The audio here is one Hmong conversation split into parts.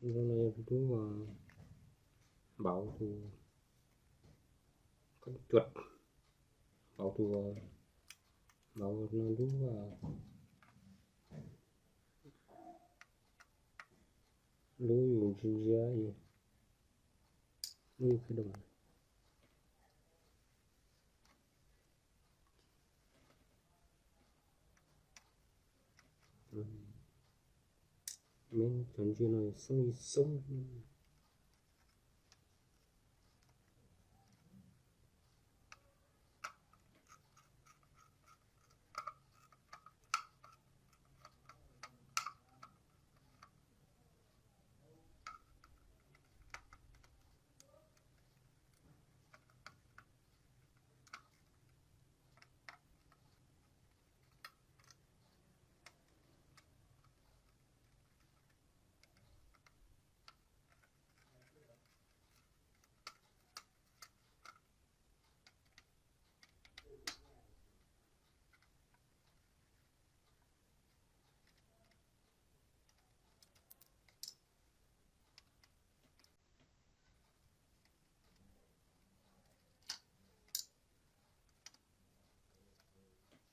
Lub no yog lub, npauv tus, qeeb cuam, npauv tus, npauv no lub, lub yus ntsia ntsia, lub yus qhib doos. Meb cov ntsia no xoob li xoob.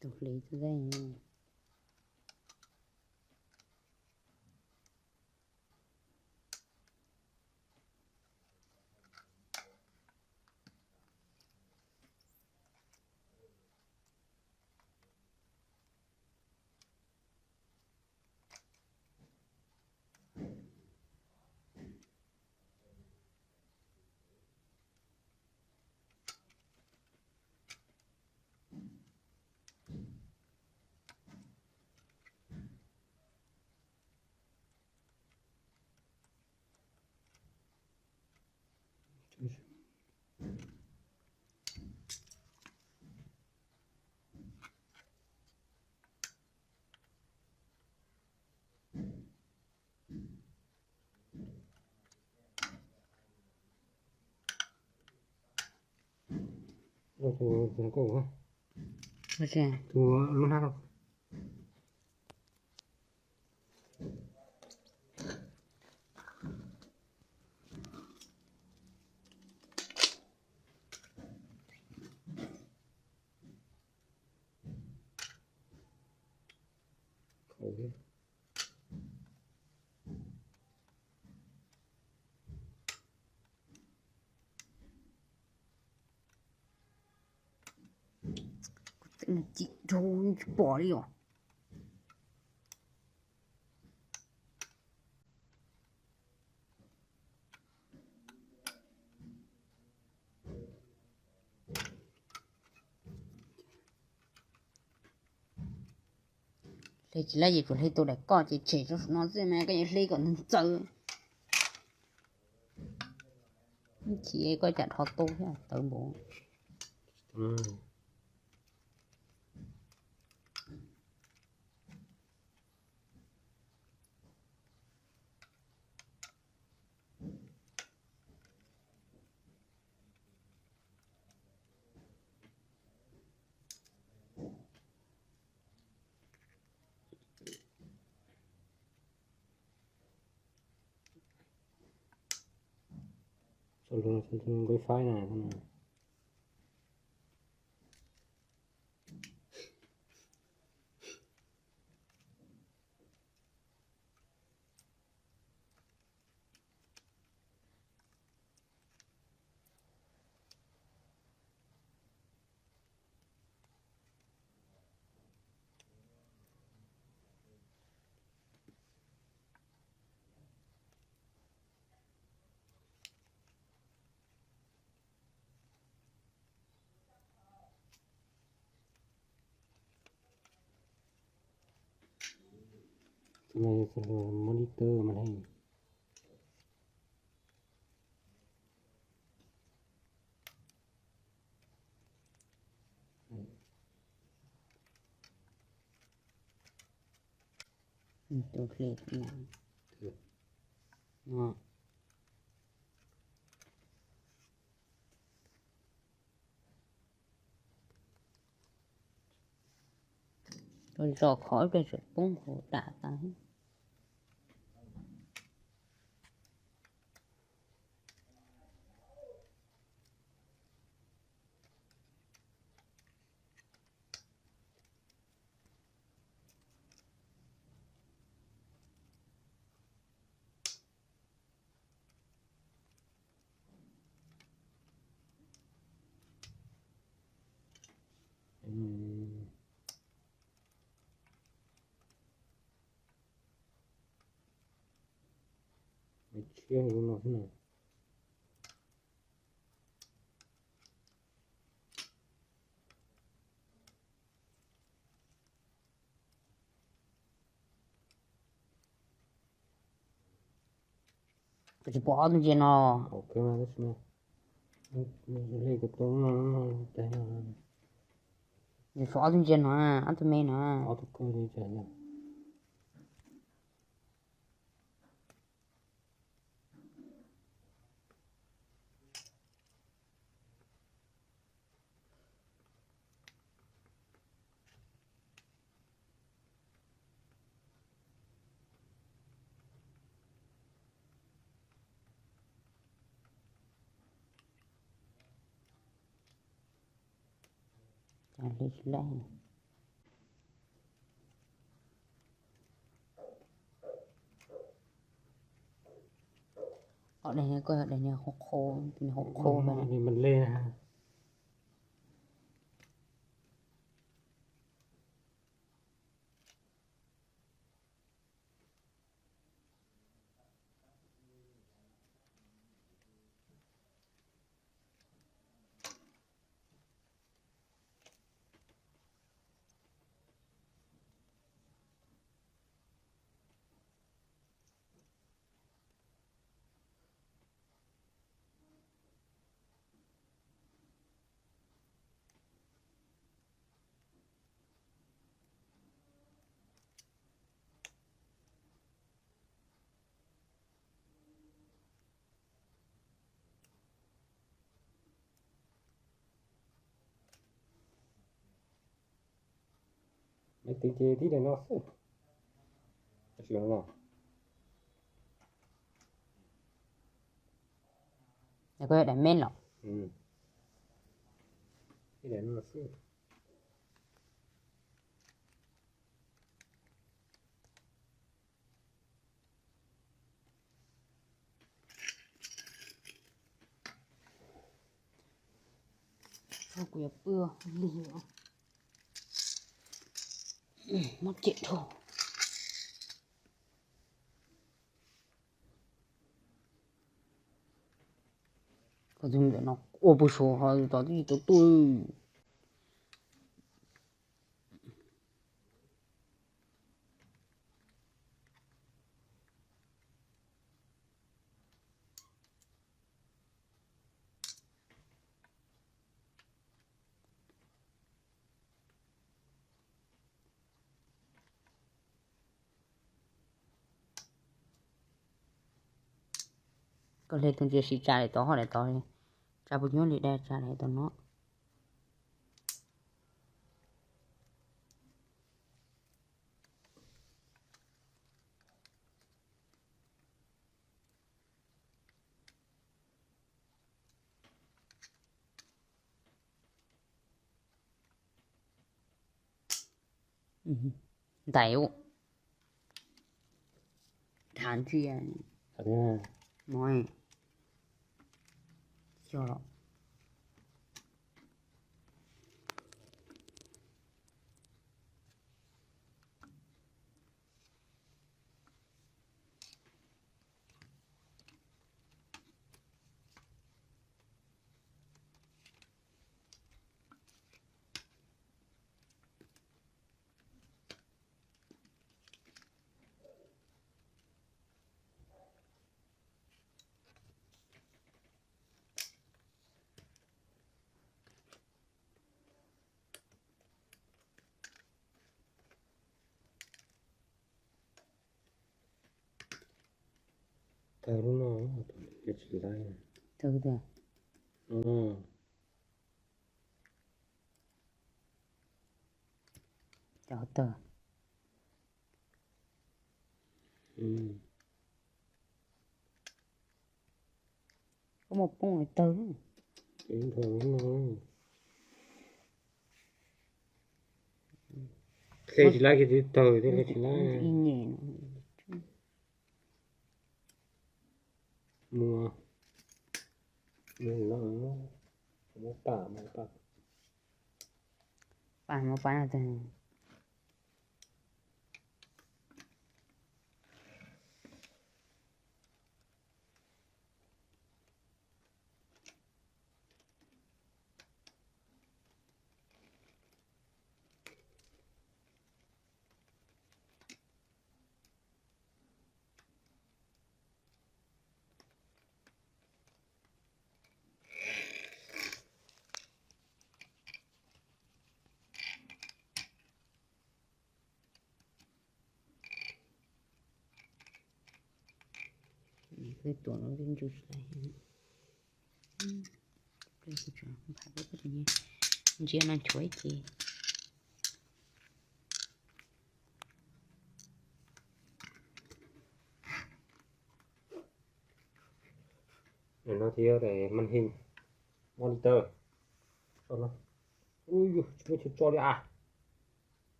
Tus hliv tus dej. Tus, tus nkauj, tus lub hnab no. Kuv txeeb cim rau tsis pom li os. Hle tsis laib ces tsuas hle tus daim koj ces tshem rau saum no xwb mas koj yuav hle kom nws txawv. Chim koj cas dhos tu thiab tawv npaum. Nkauj faib na. Tus no yog tus hluas muab dib tawb mas ne. Tus hle no. Rau zos khov ib pliag tseem poob hauv dam tas. Tshiab li no xwb na. Koj tsis pom ob tug ntses no? Tshuav ob tug ntses no, ob tug me no. Ob daim no, koj daim no qhov qhov, qhov qhov. Maiv twv ces tib daim no xwb. Tab sis no, koj daim me los? Tib daim no xwb. Kuv yuav pw lig os. Mob cem dhau. Koj tus ntawm no ua puag saud ho tod twb tsis tau tuaj. Koj hle tus ntses siv tsa daim tod, ho daim tod, tsa puas nyuaj li dab tsa daim tod no. Ntais, dhav ntsia no, xyov los. Tawg lub no, tsis laib. Tawg tiag. Cov tawg. Koj mus poob tawg. Qe tsis laib kiag tawg thiab, qe tsis laib. Mus, mus no, muab pam, muab pam. Pab muab pab no tag. Tuam no ntws tsis lais, ntsia no nchuav ib ce. No thiab màn hình monitor. Ub, tsis muaj chaw tso li as.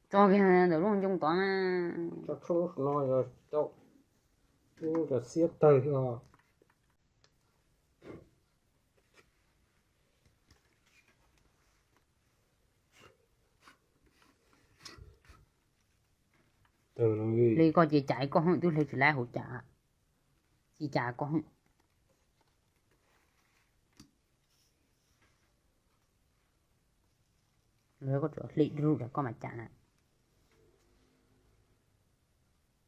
Tso kiag ntawm lub ncoo tod na. Tso tshoob no yog cov, cov xiab tawg thiab os. Li koj ces cas koj hwm twb hle tsis laib hauv cas, tsis cas koj hwm. Lawv koj tsuas hle dub rau koj mas cas na.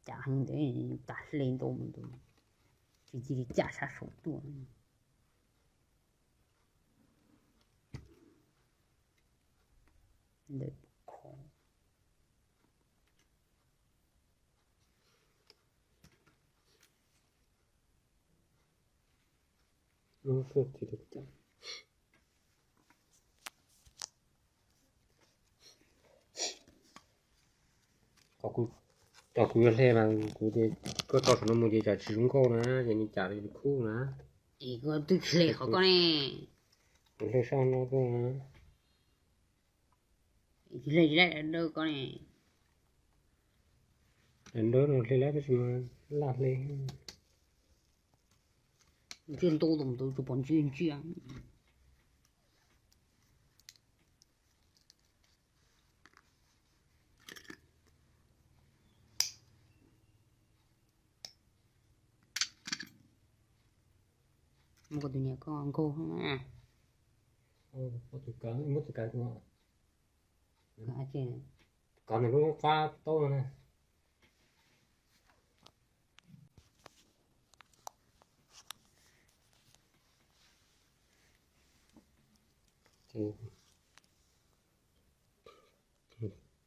Cas heev ntawd, cas hle ntau mus ntawd, tsis cia li cas sab saum tuaj. Ntawm kho. Cov kuv yuav hle mas kuv tias koj tso saum no mus ces tsam tsis zoo nkauj na, ces nws cas li khub na. Es koj twb hle qhov koj ne. Kuv hle sab no tuaj na. Hle tsis laib daim dawb koj ne. Daim dawb no hle laib tab sis mas laj hle. Ntsej ntuj tus ntawd tsuas pom ntsia ntsia. Muab koj tus niam koj nkaug na. Muab tus kawg, muab tus kawg tus. Kov nws lub qab taub no na.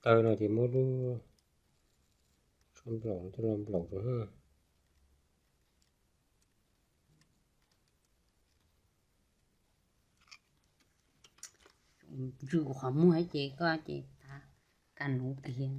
Taw no ces muab lub tsho nplaum coj los nplaum rau na. Ntswj kuv qhov muag ces koj ces tav ka nuv kiag.